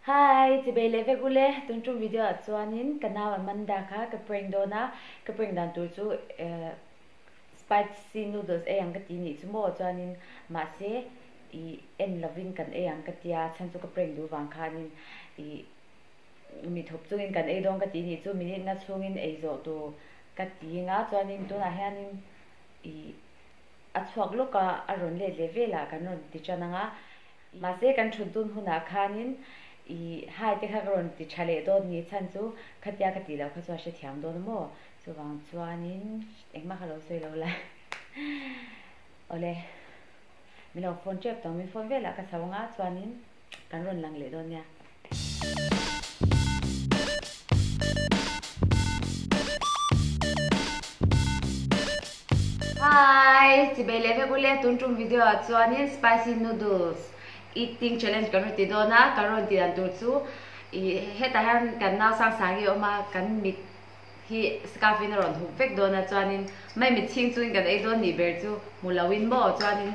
Hi, chibei leh vek ule, tun tum video ah chuanin ka nau Amanda kha ka prank dawn a, ka prank dan tur chu spicy noodles ei ang ka ti nih chu maw chuanin mahse ih en lovin kan ei ang ka tia chhan chu ka prank duh vang khanin ih mi thup chungin kan ei dawn ka ti nih chu minute nga chhungin ei zawh tur ka ti nga chuanin tunah hianin ih a chhuak lawk a a rawn let leh velah kan rawn ti tan ang a. Mahse kan thut dun hunah khanin i hai te kha ka rawn ti tha leh dawn ni chhan chu khatia ka tih loh kha chuan hrethiam dawn a maw? Chuvang chuanin engmah kha lo sawi lo la. Awle, min lo phone tep tawh ang, min phone velah ka chho anga chuanin kan rawn lang leh dawn nia. Hi! Chibei leh vek ule, tun tum video ah chuanin spicy noodles eating challenge kan rawn ti dawn a, kan rawn ti dan tur chu ih hetah hian kan nau sang sang hi a awm a, kan mit hi scarf in a rawn hup vek dawn a chuanin mai mit chhing chungin kan ei dawn nih ber chu hmu lo in maw chuanin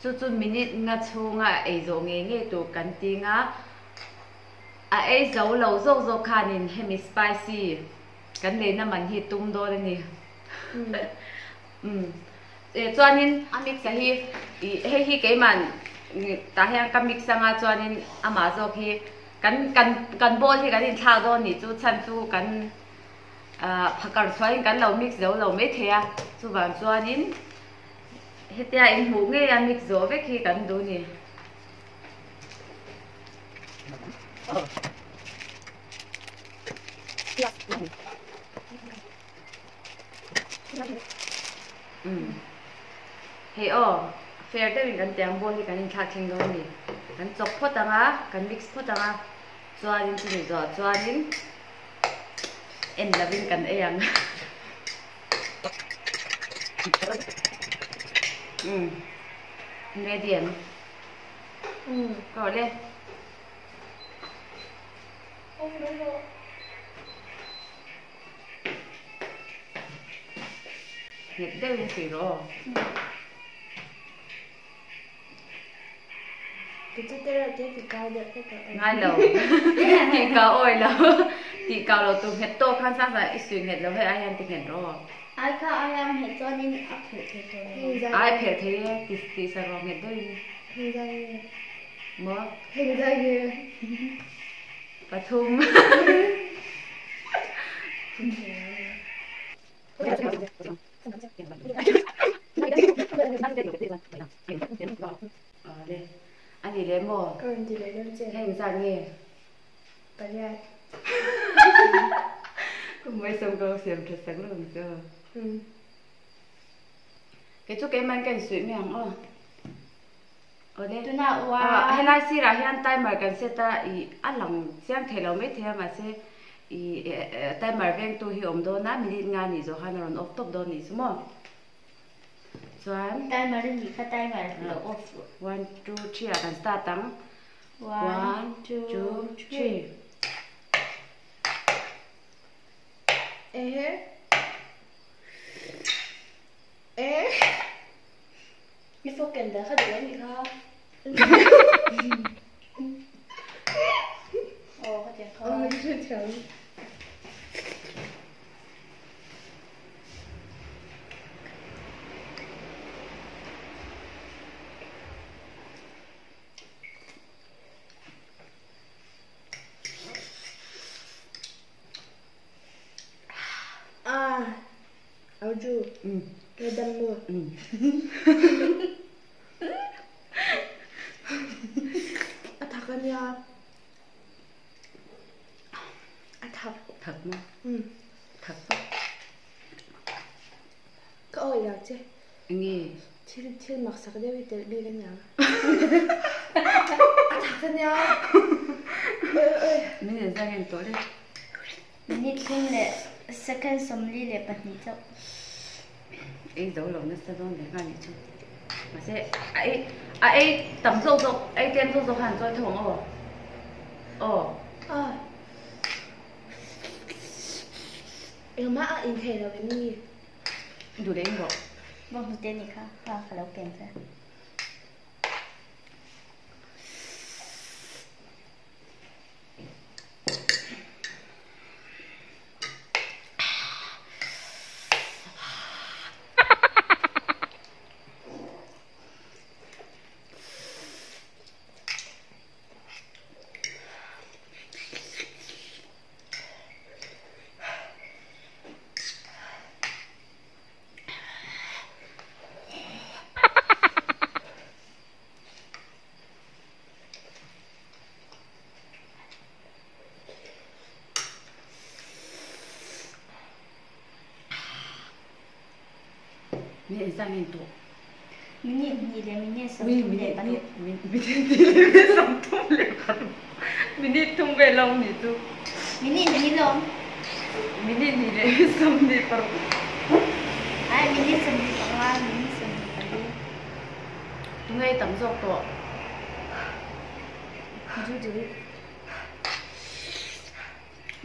chu chu minute nga chhunga ei zawh ngei ngei tur kan ti nga a ei zo lo zawk zawk khanin hemi spicy kan leina man hi tum dawn a ni umm chuanin a mix a hi ih hei hi keimah tah hian ka mix anga chuanin amah zawk hi. Kan kan kan bowl hi kan inthlak dawn nih chu chhan chu kan ah phakar chhuahin kan lo mix zo lo mai thei a, chuvang chuanin hetia inhmuh ngei a mix zawh vek hi kan duh ni. Umm hei aw fair deuhin kan tiang bowl hi kan inthlak thleng dawn a ni. Kan chawp phawt ang a, kan mix phawt ang a, chuanin chumi zawh chuanin en lovin kan ei ang. Umm ready em? Umm ka rawh le. Nghet deuhin suih rawh aw. Ngai lo. Tih kau awi lo. Tih kau lo tur nghet tawk khan sang sang i suih nghet lo hei ai hian ti nghet rawh aw. Ai kha ai a nghet chuanin a phelh thei tawh lo. Ai phelh thei e ti tih sak rawh nghet deuhin. Maw? Pathum. Awle. A ni leh maw? Ka rawn ti leh dawn che. Heng zat nge? Pariat. Kum mai sawm ka lo siam tha sak lo ang che aw. Kei chu keimah ka insuih mai ang aw. Awle. Tunah ua. Helai sirah hian timer kan set a, ih a lang chiang thei lo mai thei a mahse ih timer vengtu hi a awm dawn a, minute nga nih zawh khan a rawn off tawp dawn nih chu maw. Chuan. Timer a nih kha timer lo off rawh. One two three ah kan start ang. One two three. Ehe. Eh. I fawk ken dah kha duh em i kha? Aw ka tiang kha. Aw ka thiam. Ah. Auju. Ka dam maw? A thak a nia. A thak. Thak maw? Thak vak. Ka awih lo che. Enge? Thil thil maksak deuh i telh bik a nia. A thak a nia. Oi oi. Min en zang en tawh le. Minute thum leh second 42 chauh. Ei zo lo nasa dawn ve nghal nih chu. Mahse a ei a ei tam zawk zawk ei tlem zawk zawk khan an chawi tho ang aw. Aw. Aw. Engmah a in thei lo em ni? Duh leh in rawh. Bawng hnute nih kha kha ka lo ken che. Minute engzah nge in tawh? Minute hnih leh minute sawmthum leh paruk. Minute hnih leh minute sawmthum leh paruk. Minute thum vel a awm nih chu. Minute hnih lawm. Minute hnih leh minute sawmhnih paruk. Ai minute 25, minute 24. Tunge i tam zawk tawh? Juju.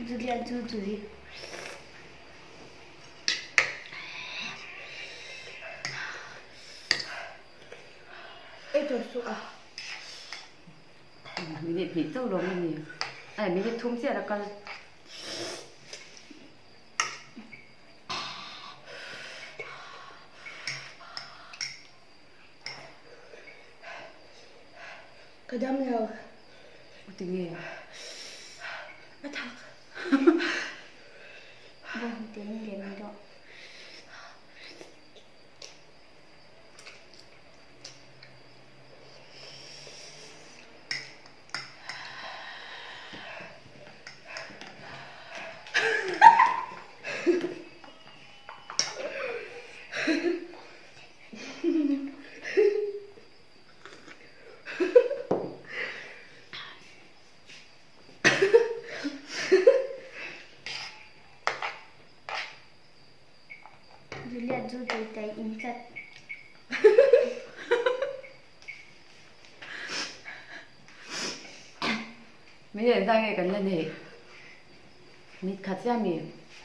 Julia Juju hi. Ei tur chu a. Minute hnih chauh lawm a ni. Ai minute thum chiah la kal. Ka dam lo. Tinge? A thak. Juliet chu tui in tlat. Min en zang nge kan la nei? Mit khat chiah mi?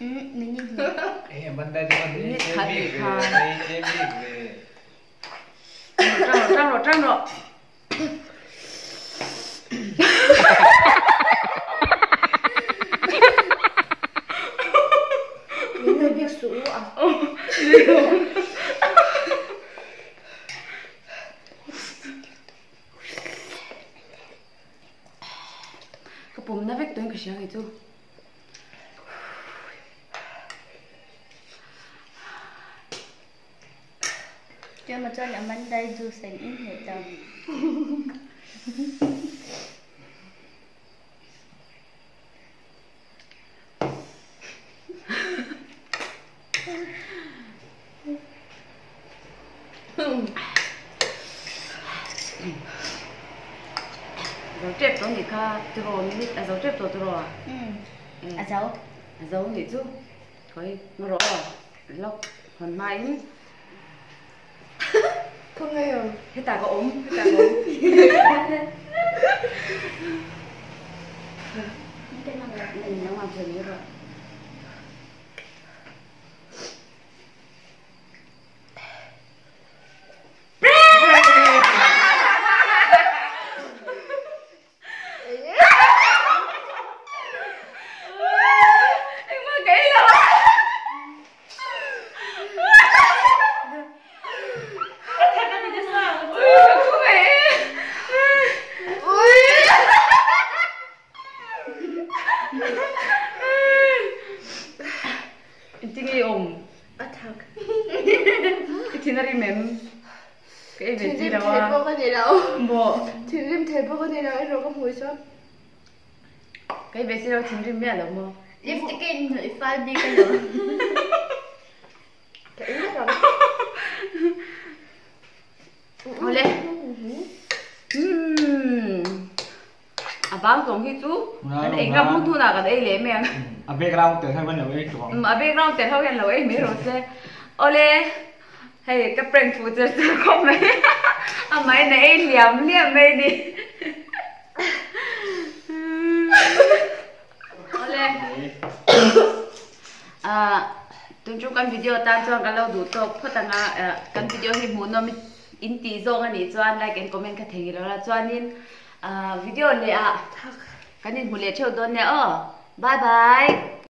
Umm minute hnih. Minute khat nih kha. Tang rawh tang rawh tang rawh. Min nuih bik suh u a. Ka pumna vek tuin ka hria kei chu. Chuan chuan Amanda i juice an in hneh ta. Zo tep tawh nih kha tiraw minute a zo tep tawh tiraw? Umm a zo. A zo nih chu. Khawi hma rawh aw lawk hawn hma in. Khaw ngei aw. Hetah ka awm hetah ka awm. Nangmah pawh ni rawh. Engmah ka ei lo a. Ui ka khum e. Ui. Engtin nge i awm? A thak. I thin a rim em? Ka ei ve chi lo Thinrim thei a. pawh ka ni lo. Maw? Thinrim thei pawh ka ni lo erawh ka hmui chuan. Ka ei ve chi lo thinrim miah lo maw? Lipstick a inhnawih fal bik a lo. Ka ei vek ang. Awle. Umm. A bang tawng hi chu kan ei ngam hun hunah kan ei leh mai ang. A background tel ho hian lo ei tawh ang. A background tel ho hian lo ei mai rawh se. Awle hei ka prank fuh cher cher khawp mai. Amahin a ei hliam hliam mai ni. Awle ah tun chu kan video tan chuan kan lo duh tawk phawt ang a kan video hi hmuhnawm in tih zawng a nih chuan like and comment kha thei ngilo la chuanin ah video leh ah kan inhmu leh theuh dawn nia aw bye bye.